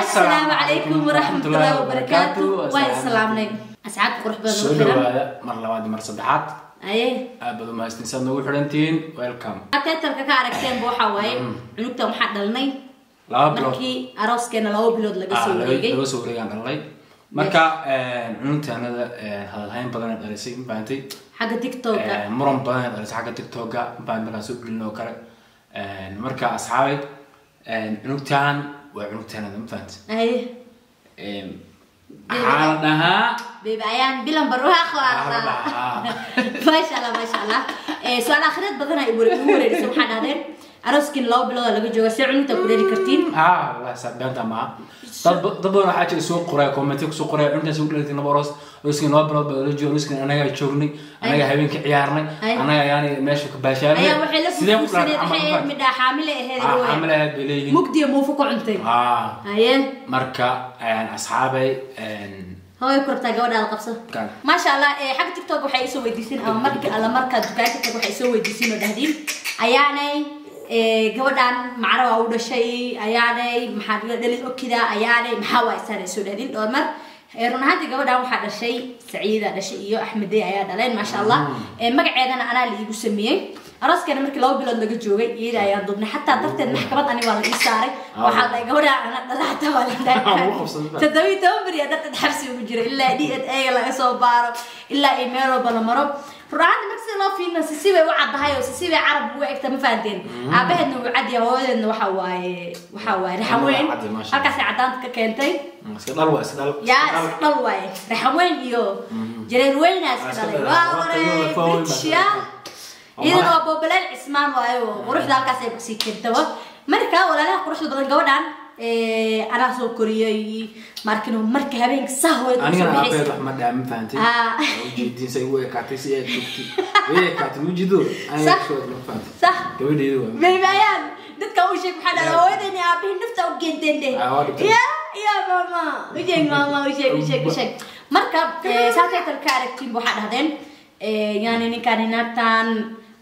Assalaamu calaykum waraxmatullaahi wabarakaatu. Waan islaamnay asxaabta qurux badan soo oo xiran. Dhawaada mar labaad iyo mar saddexaad. Aye. Aad baad umahadsantiin saad noogu xidhantihiin. Welcome. Teatarka ka aragteenba waxaa waaye cunugtan waxaa dhalnay 2 bilood markii arooskeena 2 bilood laga soo wareegay. Laga soo wareegaan dhalnay. Marka cunugtaanada hadalhayn badan ay dhalisay, ma fahantay? Xagga TikToka. Muran badan ay dhalisay xagga TikToka, ma fahantay, markaan soo gelin oo kale. Marka asxaabay, cunugtaan waa cunugtaanada, ma fahantay? Aye. Waxaa la dhahaa Baby ayaan bilan barwaaqo. Waxaa la dhahaa. Maasha Allah, maasha Allah. Su-aal akhriyeed badan ay igu wareerisay. Waxaa dhahdeen arooskiin 2 bilood laga jooga, see cunugta ku dhali kartiin? Ah, wallahi saa beenta maaha. Dad badan waxaa jira soo qoraya comment kusoo qoraya cuntaas ugu dhalatay laba aroos, arooskiin 2 bilood baa la jooga, arooskiin anagaa joognay, anagaa habeenka ciyaarnay, anagaa yaani meesha ka baashaalnay. Ayaa waxay la Sidee ku furfursaneed dhalatay waxay camal, ahayd midhaa xaamile ahayd. Ah, way xaamile ahayd bay leeyihiin. Mugdiya muufo ku cuntay. Ah. Haye. Marka asxaabay, hooy ku rabtaa gabadhaada qabso. Kan. Maasha Allah. Xagga TikTok waxay isoo weydiisin ama marka alla markaa dukaanka tag waxay isoo weydiisin oo dhahdiin ayaanay gabadhan macra waa u dhashay, ayaanay maxaa dhiga dhalin okida, ayaanay maxaa waa isaan isoo dhahdiin dhowr mar. Run ahaantii gabadhan waxaa dhashay Saciida dhashay iyo Axmedey ayaa dhaleen, maasha Allah. Magaceedana anaa la iigu sameeyey. Arooskeena markii 2 bilood laga joogay iyada ayaan duubnay, xataa darteed maxkamad ani waa la ii saaray. Waxaa la dhahay gabadhan ana dhala, xataa waa la dhahay. Lagu qabsaday. 17 beri ayaa darteed xabsi ugu jira ilaa DNA laga soo baaro, ilaa iyo meel walba la maro. Run ahaantii marka sida loo fiirina sisi bay u caddahay oo sisi bay carab ugu egta, ma fahanteen? Aabaheedna wuu cad yahay, hooyadeedna waxa waaye raxan weyn. Waa caddi, maasha Allah. Halkaasay caddaanta ka keentay. Iska dhal waa iska dhal. Yaa iska dhal waaye, raxan weyn iyo jareer weynaa iska Iska dhalay. dhalay. Waa Waa waray qiimo weyn baa British ya. Iyadana waa Boobaleel Cismaan waayo oo quruxda halkaas ay kusii keentaba. Marka walaalaha quruxda badan, gabadhan anaa soo koriyey markino marka habeenka saa hooyada kusoo Anigana aabaheed bixaysa. wax ma dhaha, ma fahantay? Ah. Ujeedin say ugu ekaatay si ay joogtay way ekaatay ujeedo aniga Sax. soo ma fahantay? Sax. Gabadheedu waa Baby ayaan dadka u sheeg, maxaa dhahay hooyadeen iyo aabihii nafta u keenteen dheh. Ah, waa dhibtay. Ya ya mama u sheeg, mama u sheeg, u sheeg, u sheeg. Marka saasay tal ka aragtiin waxaa dhahdeen yaani ninkaani naagtaan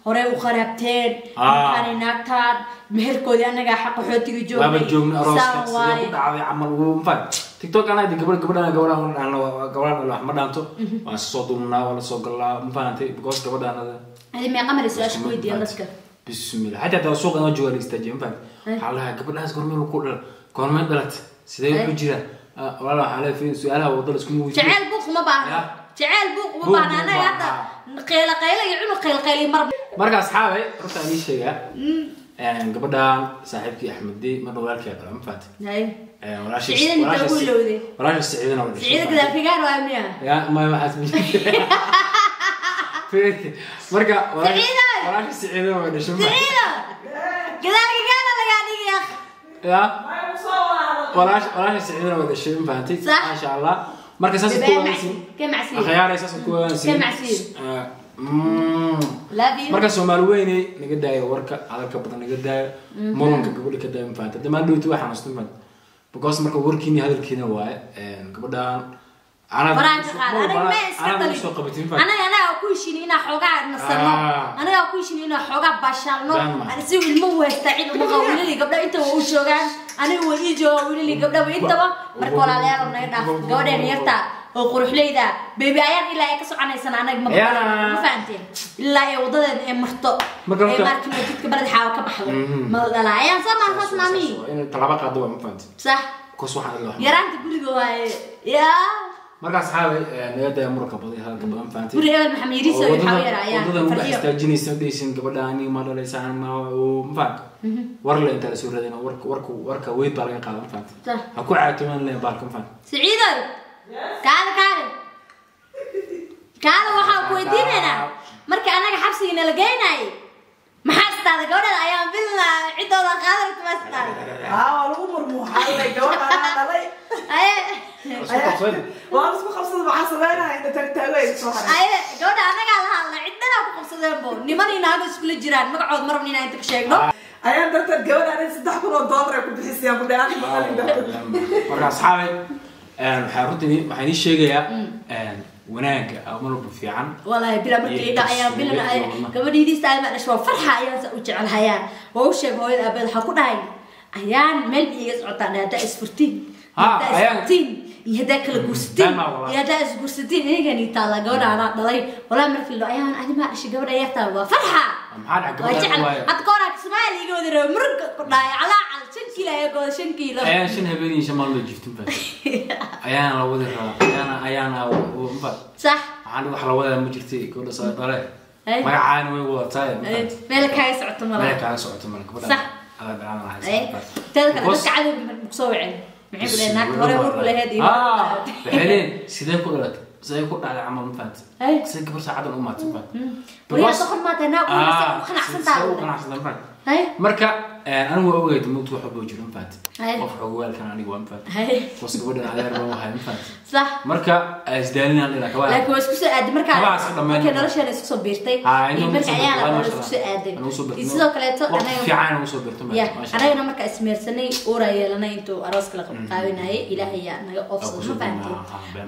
horey u qaraabteen, ninkaani naagtaan meherkoodii annagaa xaqa xootiga joognay. Waaba joognay arooska. Saan Sidee waaye. ku dhacday camal ugu ma fahantay? TikTok anaa gabadh gabadhan gabadhan dhahno gabadhan dhalo wax ma dhaanto, waan soo duubnaa, waa la soo galnaa, ma fahantay? Because gabadhanada Adi meeqa maray su-aasha ku weydiiyaan dadka? Bismillah, xataa hadaa suuqa inoo jooga la istaajiya, ma fahantay? Waxaa lahaa gabadhaas goormee ku dhal, goormee dhalat, sidee ku jiraan? Walaal, waxaa leeyahay su-aalaha wadda la iskuma weydiiyo. Jaceyl buuq uma baahno. Ya. Jaceyl buuq uma Buuq baahno. uma Annaga hadda baahna. Qayla qayla iyo cunug qayl qayli mar. Marka asxaabay, horta aan ii sheegaa gabadhan saaxiibkii Axmedi marna walaalkii dhala, ma fahantay? Hay. Walaasha Siciidana inta ugu ilowday. Walaasha Siciidana waa dhashay. Siciida gadaal figaar waa miya? Ya ma waxaas ma marka Siciida! Walaasha Siciidana waa dhashay, ma fahantay? Siciida gadaal figaara lagaa dhigaya. Ya walaasha Siciidana waa dhashay, ma fahantay? Sax. Maasha Allah. Marka saas ku wanaagsan. Ka macsiin. Akhyaaray, saas ku wanaagsan. Ka macsiin. Love you. Marka Soomaali weyne naga daayo warka, hadalka badan naga daayo, muranka gabadha ka daayo, ma fahantay? Damaan dhowti waxaan xasuustay, ma fahantay? Because marka warkiini hadalkiina waaye gabadhan anaad Faraan ka qaad aniga ma iska anaad talin. soo qabatin, ma fahantay? Anaga ku heshiin inaa xoogaa nasano. Anagaa ku heshiin inaa xoogaa baashaalno. Baan ma. Ani si ilmo u haystaa cid uma qabo, wiilali gabdha inta waa u joogaan, aniga way ii joogaan wiilali gabdha way intaba. Marka walaalayaal naga dhaaf gabadheena yarta oo quruxleyda baby ayaan ilaa ay ka soconaysana anaga ma Ayaana. ma fahanteen ilaa ay wadadeena ay marto Marka ee markii jidka baled xaawa ka baxdo ma la dhalaa ayaan soo maan saas maami. Inay talaabo qaado waa, ma fahantay? Sax. Because waxaan ilaa Yaraanta guriga waaye yaa. Marka asxaabay, naga daaya muranka badan iyo hadalka badan, ma fahantay? Guri hebel Maxamed Yariis oo waxaa u yara ayaan wadadan uga farxiyo. Istaajinaysa dhaysin gabadha aniga ma dhalaysaan ma ma fahantay? War le intaa lasoo raadina warka warka warka weyd baa laga qaada, ma fahantay? Sax. Ha ku caatomaan leen baalka, ma fahantay? Siciidoy, kaale kaale kaale, waxaan ku weydiinaynaa marka anaga xabsiga nala geynayay maxaa istaada gabadheeda ayaan bilna ciddooda qaadan rabta ma istaada? Haa, waa lagu murmuuxay gabadha dhalay. Aye. Isku qabsayn. Waa la isku qabsaday, maxaa sameynaya inta taagtaago ay soo haray. Aye, gabadha anagaa la hadla, ciddanaa ku qabsadeen bo niman iyo naago iskula jiraan, magacood ma rabno inaan inta ka sheegno. Ayaan darteed gabadha anay $3000 ay ku bixisayaan ku dhahay aniga qalin darteed. Marka asxaabay, waxaa runtii waxaan ii sheegayaa wanaaga ama walba fiican. Walaahi bila markii idha ayaan bilan iyo wadnaha. Gabadhiidiisa ay ma dhasho waa farxa ayaan sa u jecelhayaa, waa u sheeg hooyada aabeed waxaa ku dhahay Ayaan meel iiga socotaa haddaa isfurtiin, haddaa isfurtiin iyo haddaa kala guursatiin iyo haddaa isguursatiin iyagan ii taalla gabadha anaa dhalay. Walaa markii la ayaan adi maa dhashay gabadha yartaa waa farxa. Maxaa dhaca gabadha waaye? Hadda ka horaa Kismaayo iiga wadi rabo murug ku dhahay calaacal 5 kiilo ayaa gooda 5 kiilo. Ayaan 5 habeen iyo 5 maalmood jiiftin baa. Ayaana la wadi rabaa. Ayaana ma. Sax. Waxaan wax la wadaa ma jirtay gabadha soo dhalay. Magacaana way wadataa. Meel kaaga socoto malaha. Meel kaaga socoto malaha gabadha. Sax. Ala dhalaan haysa. Teeda kale dadka cadowga ma soo wicin. Maxay ku leeyihiin naagta hore uur u lahayd iyo waxay leeyihiin sidee ku dhalatay? Sidee ku dhacday camal ma fahanti? Sidee gabar saacadan u maatay ma fahanti? Wariyaa soqor maatay naag uur sidee u qanacsan tahay? Sidee u qanacsan tahay ma fahanti? Marka anigu waa ogayd mugtu wax walba jiro ma fahanti? Qof xogwaalkan anigu waa ma fahanti? Qof gabadhan adeer baan wahay ma fahanti? Sax. Marka isdaalin ilaa kabaha. Laakiin waa isku soo aaday marka markay nolosheena isku soo biirtay iyo marka ayaa la isku soo aaday. Sidoo kaleeto anaga fiican ugu soo biirtay maasha. Anagana marka ismeersanay uur ay yeelanay intuu arooska la qabanayay Ilaahay yaa naga oofsado ma fahanti?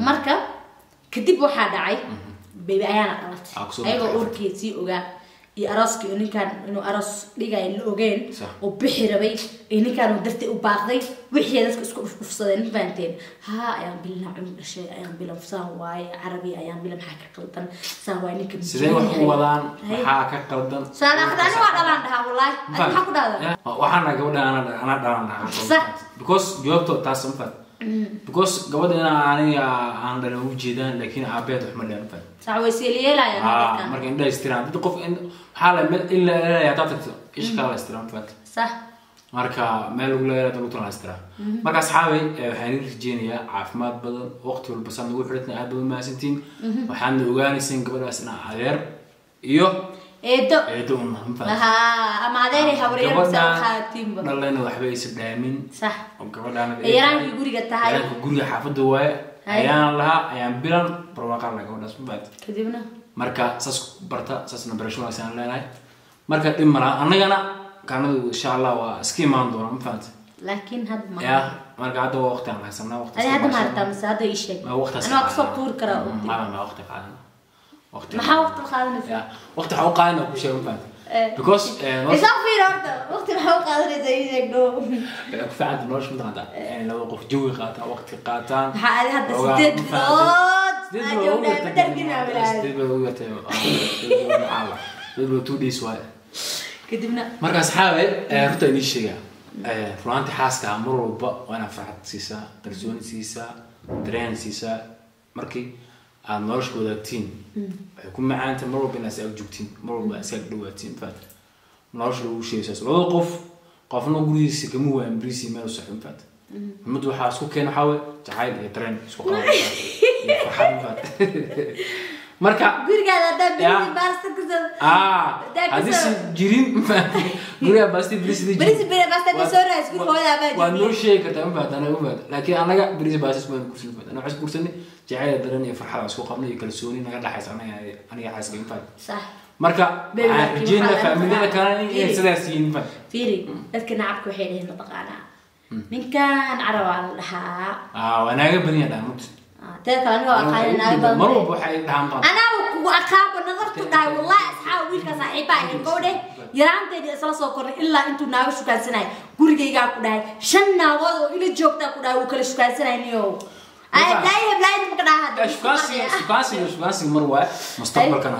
Marka kadib waxaa dhacay baby ayaana dhalatay ayagoo uurkeedii ogaa iyo arooskii iyo ninkan inuu aroos dhigay la ogeen oo bixi rabay iyo ninkan uu dartay u baaqday wixii dadka isku dhufsadeen ma fahanteen? Haa ayaan bilna cunug dhashay ayaan bilan saan waaye carabi ayaan bilan maxaa ka qaldan saan waaye ninka sidee wax u wadaan maxaa ka qaldan saan aqdani waa dhalaan dhahaa wallahi adi maxaa ku dhahdaa? Waxaan dhahaa gabadha anaa dhalaan dhahaa sax because jawaabto taas ma fahanti because gabadha inaa aniga aan dhalin u jeedaan laakiin aabeed wax ma dhalin ma fahanti? Sax way siiliyeelayaan dadkan marka indhaha istiraan dad qof waxaa la meel in la leeyahay haddaad tagto isha kala istiraan ma fahanti? Sax. Marka meel lagu leeyahay lagu tala istiraa. Marka asxaabay waxaan idin rajeynayaa caafimaad badan waqti walba saan ugu xidhatna aad badan mahadsantiin. Waxaadna ogaanayseen gabadhaas inaa adeer iyo eedo eedo un ma fahanti? Haa ama adeeray habaryar Gabadha qaatiinba dhalayna waxba aysan dhaamin. Sax. Oo gabadhaana yaraankii guriga tahay yaraanka guriga xaafadda waaye ayaan lahaa ayaan bilan barwaaqaan lahaa gabadhaas ma fahanti? Kadibna marka saas barta saasna barasho wanaagsan aan leenahay. Marka dhib malaha annagana kaanadu insha Allah waa iska imaan doona ma fahanti? Laakiin hadda ma ya marka hadda waa waqti aan haysanaa waqti adi hadda ma hartaa mise hadda ii sheeg ma waqti anaa waa kusoo tuuri karaa waqti ma waqti qaadan waqti maxaa waqti qaadanaysaa? Ya waqti waxaa u qaadanaa ku sheeg ma fahanti? Because isoo fiir horta waqti maxaa u qaadanaysaa ii sheeg dhow. Waxay ku fiican tahay nolosha mataqaantaa in laba qof jawi qaataan waqti qaataan. Maxaa adi hadda 8 bilood 8 bilood ugu yartay 8 bilood ugu yartay 8 bilood 2 days waaye. Kadibna marka asxaabay runta idin sheegaa runaantii xaaska mar walba waa inaad farxad siisaa kalsooni siisaa dareen siisaa markii aad nolosha wadaagtiin waxay ku macaantay mar walba inaad is ag joogtiin mar walba is ag dhawaatiin faat nolosha lagu sheegay saas labada qof qofna gurigiisa kama waayan bariisii meel u saxin faat mid waxaa isku keena waxaa waye jacayl iyo dareen isku qaba iyo farxad faat marka gurigaada haddaa bariisi baasta kusoo haddii si jirin guriga baasti bariisi jirin bariisi baasta hadii soo raas guriga hooyadaa baa waa noo sheegi kartaa ma fahanti anaga ma fahanti laakiin anaga bariisi baastas baan guursanay fahanti anaga waxaan guursanay jacayl dareen iyo farxad isku qabnay iyo kalsooni naga dhaxaysa anaga aniga xaaska ma fahanti? Sax. Marka waxaan rajeynaa faamilada kalena inay sidaas yihiin ma fahanti? Fiiri dadka nacabka waxay dheheen mataqaanaa ninkan carabaa la dhahaa waa naaga badan yahay dhahan mugti teeda kale aniga waa aqaana naaga badan mar walba waxay dhahaan baan anaa kugu aqaabo nadartu dhahay wallahi asxaab wiilka saaxiiba ahayn gabadhe yaraanteedii isla soo kornay ilaa intuu naago shukaansanay gurigaygaa ku dhahay 5 naagood oo ila joogtaa ku dhahay wuu kala shukaansanay niyow ay heblaay heblaay inta maka dhaha hadda shukaansiga mar waay mustaqbalkana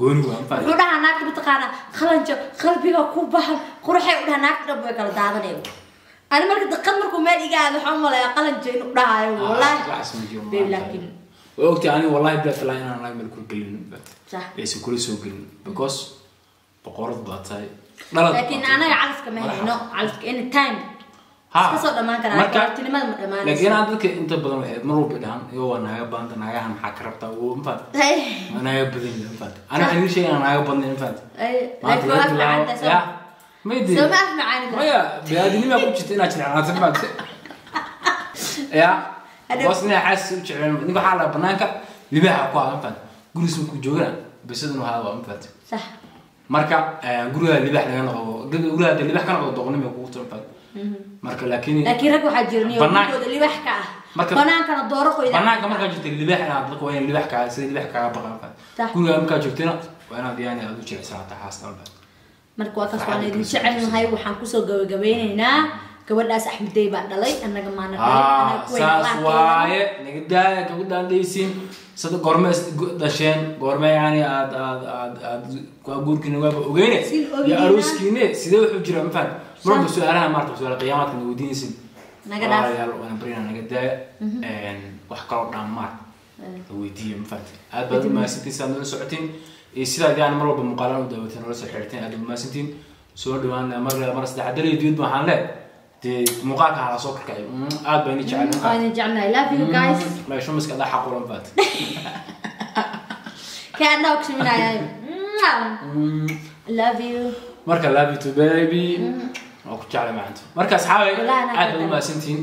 gooni waa ma fahanti? Wuxuu dhahaa naagta mataqaanaa qalanjo qalbiga ku bahan quruxay u dhahaa naagta dhan way kala daadanaya أنا مركز دقن مركو مال إيجاد وحمل يا قلن جين وراي والله waxaas ma jiro laakiin way ogtahay aniga wallahi bilaa talaa inaan naag meel kula gelin sax aysan kula soo gelin because boqorad baa tahay dhalad laakiin anaga calafka ma hayno calafka any time iska soo dhammaan karaa waqtinimada ma dhamaanayso laakiin aan dadka inta badan waxay mar walba dhahaan iyo waa naaga baanta naagahan maxaa ka rabtaa oo ma fahanti? Waa naaga badan yahay ma fahanti? Aniga waxaan idin sheegay inaan naaga badnayn ma fahanti? Laakiin waa afmacaanta ya maydi soo ma afmacaanida maya bini'aadanima ku jirta inaad jeclaato ma fahanti? Ya boos inaa xaas u jeclaan ninka waxaa la banaanka libaaxa ku ah ma fahanti? Gurigiisa markuu joogana bisaduna waxaa waa ma fahanti? Sax. Marka guriga libaax laga noqdo guriga hadda libaax ka noqdo doqonnimo kugu tiro ma fahanti? Marka laakiin rag waxaa jira niyo gurigooda libaax ka ah banaankana dooro qoyda banaanka markaa jirta libaax inaad dadka waa in libaax kaa sida libaax kaaga baqan ma fahanti? Guriga markaa joogtana waa inaad yaani aad u jecesaataa xaaska ma fahanti? Marka waa taas, waan idin jecelnahay. Waxaan kusoo gabagabeynaynaa gabadhaas Axmedey baa dhalay, annaga maana dhalin, annaga kuwayna saas laakeena. Waaye naga daaya gabadhaan dhaysiin sada goorme is dhasheen, goorme yani aad aad aad aad waa guurkiina waaba ogeyne Siin iyo ogeynaa. Arooskiine sidee wuxuu jira, ma fahan? Marba su-aalaha maarta su-aal qiyaamaadka na weydiinaysin. Naga dhaaf. Walaalayaal, waana baryana, naga daaya. Wax kaloo dhaan maarta la weydiiyo, ma fahanti? Aad baad umahadsantiin sidaad nala socotiin iyo sidaad yani mar walba muuqaalaan u daawateen, nala soo xiriirteen. Aad baad umahadsantiin. Soo dhawaan mar mar saddexaad daliyo dibad waxaan le dee muuqaalka hala soo karkaciyo. Aad baan idin jecel. Waan idin jecelnahay. Love you guys. Meesho miska dhaa xaq ulan faat. Kee anaa ogsaminaya. Love you. Marka love you too, baby, waa ku jeclay maanta. Marka asxaabay, Wallahi anaa aad baad kaa umahadsantihiin.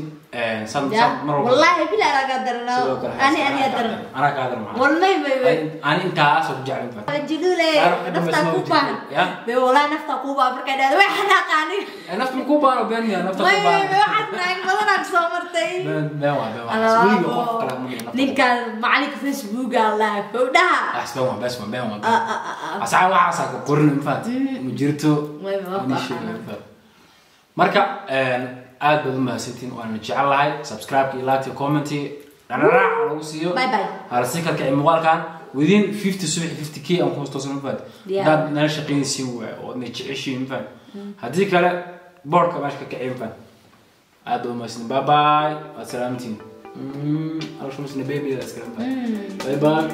San Ya, san mar walba wallahi bila anaa kaa darano. Sidoo kale Ani aniga daran. Anaa kaa daran macna. Wallahi bay bay. Ani intaas oo ku jeclay maanta. Jilule. Qaar waxay Naftaa dhamaysan ku baahan. Ya? Bay wallahi naftaa kuu baahan markay dhahdo way xanaaqaani. Nafta ma kuu baano? Been ya nafta Way ku way baano. way, waxaad naag badanaa kusoo martay. Been been waa been waa weliga qof kale ma dhihin nafta. Ninkaan macalinka Facebooka allah gabdhaha. Bas been waa bes waa been waa. Ah, ah, ah, ah. Asxaab, waxaasaa ku qorin, ma fahanti? Ma jirto. Way, ma Ini sheegay, ma fahanti? Marka aad baad u mahadsantiin, waana jecelahay. Subscribe iyo like iyo comment dhararaac lagu siiyo. Bye bye. Hala sii kalkiciyo muuqaalkan within 50 subax 50K aan ku toosan, ma fahanti? Yeah. Haddaad nala shaqaynaysiin waay oo na jeceshiin, ma fahanti? Haddii kale boardka meesha ka kiciyo, ma fahanti? Aad baad u mahadsantiin. Bye bye, waad salaamantiin. Alshumusna baby, bye bye.